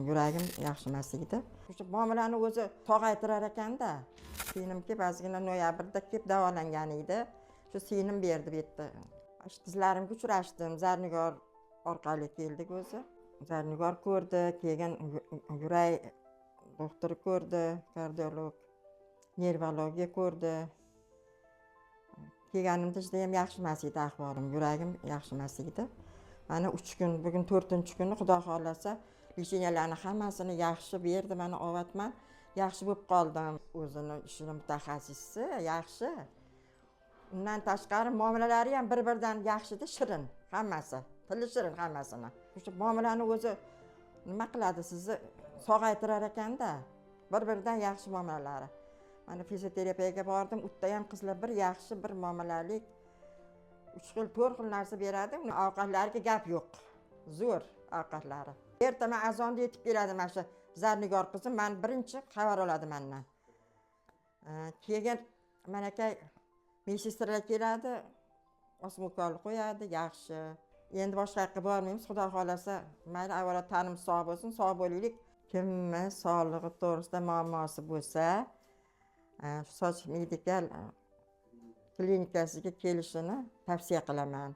Yuragim yaxshi emas edi. O'sha muomalani o'zi sog'aytirar ekanda. Singlimki ba'zigina noyabrda kelib davolangan edi. Shu singlim berdi bu yerda. Shu tizlarimga uchrashdim. Zarnigor orqali keldik o'zi. Zarnigor ko'rdi, keyin yurak doktori ko'rdi, kardiolog, nervologiya ko'rdi. Kelganimda judayam yaxshi emas edi ahvolim, yuragim yaxshi emas edi. Mana 3 kun, bugun to'rtinchi kuni, xudo xohlasa, лечения larni hammasini yaxshi berdi. Mana ovatman, yaxshi bo'lib qoldim. O'zini ishini mutaxassisi yaxshi. Undan tashqari muomalalari ham bir biridan yaxshida, shirin hammasi, tili shirin hammasini. O'sha muomalani o'zi nima qiladi, sizni sog'aytirar ekanda, bir biridan yaxshi muomalalari. Mana fizioterapiyaga bordim, u yerda ham qizlar bir yaxshi, bir muomalalik, uch xil, to'rt xil narsa beradi. Uni ovqatlariga gap yo'q, zo'r ovqatlari. Ertaman azonda yetib keladi mana shu Zarnigor qizim, man birinchi xabar oladi mandan. Keyin mana aka медсестра lar keladi, osma ukol qo'yadi, yaxshi. Endi boshqa yoqqa bormaymiz, xudo xohlasa. Mayli, avvalo tanimiz sog' bo'lsin, sog' bo'laylik. Kimni sog'lig'i to'g'risida muammosi bo'lsa, Soch Medical klinikasiga kelishini tavsiya qilaman.